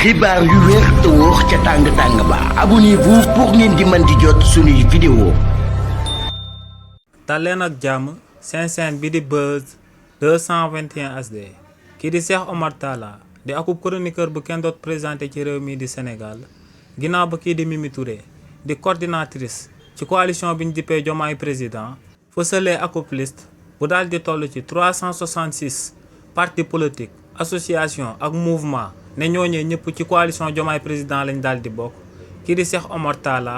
xibaar yu wér te wóor ca tàng ba abonnez-vous pour ngeen di mën di jot suñuy vidéo. dal leen ak jàmm seen chaîne bi di Buzz 221 HD kii di Cheikh Omar Talla di akub chroniqueur bu kenn doot présenté ci réew mi di Sénégal ginnaaw ba kii di Mimi Touré di coordinatrice ci coalition bi ñu dippee Diomaye président fësalee akub liste bu daal di toll ci 366 partis politiques association ak mouvement ne ñooñee ñëpp ci coalition Diomaye président lañ daal di bokk kii di Cheikh Omar Talla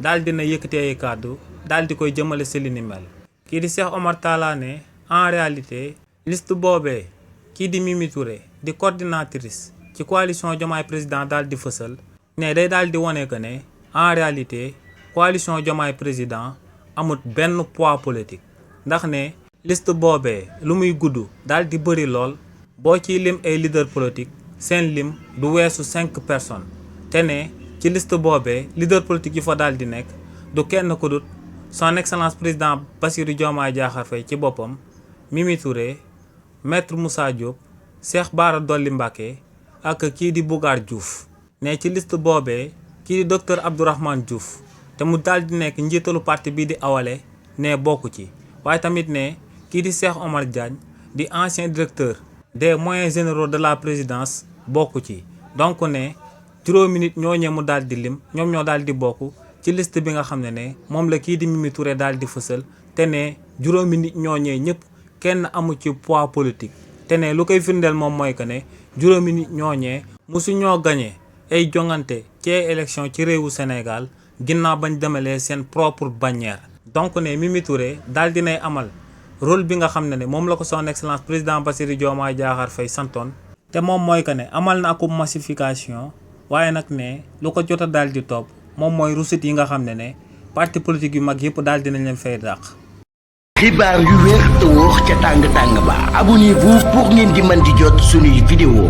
daal dina yëkkati ay kàddu daal di koy jëmale si li ni mel. kii di Cheikh Omar Talla ne en réalité liste boobee kii di Mimi Touré di coordinatrice ci coalition Diomaye président daal di fësal ne day daal di wane que ne en réalité coalition Diomaye président amut benn poids politique ndax ne liste boobee lu muy gudd daal di bëri lool boo ciy lim ay leader politique seen lim du weesu 5 personnes te ne ci liste boobee leader politique yi fa daal di nekk du kenn ku dut son excellence président Bassirou Diomaye Diakhar Faye ci boppam Mimi Touré maître Moussa Diop Cheikh Bara Dolly Mbacké ak kii di Bougar Diouf ne ci liste boobee kii di docteur Abdourahmane Diouf te mu daal di nekk njiitalu parti bii di awale ne bokku ci waaye tamit ne kii di Cheikh Omar Diagne di ancien directeur des moyens généraux de la présidence bokku ci donc ne juróomi nit ñooñee mu daal di lim ñoom ñoo daal di bokk ci liste bi nga xam ne moom la kii di Mimi Touré daal di fësal te ne juróomi nit ñooñee ñëpp kenn amu ci poids politique te ne lu koy firndeel moom mooy que ne juróomi nit ñooñee musu ñoo gañe ay jongante ci élection ci réewu Sénégal ginnaaw bañ demalee seen propre bannière donc ne Mimi Touré daal dinay amal rôle bi nga xam ne moom la ko son excellence président Bassirou Diomaye Diakhar Faye santoon te moom mooy que ne amal na akub massification waaye nag ne lu ko jot a daal di topp moom mooy rusit yi nga xam ne parti politique yu mag yëpp daal dinañ leen fay dàq. xibaar yu wér te wóor ca tàng ba abonnez-vous pour ngeen di mën di jot suñuy vidéo.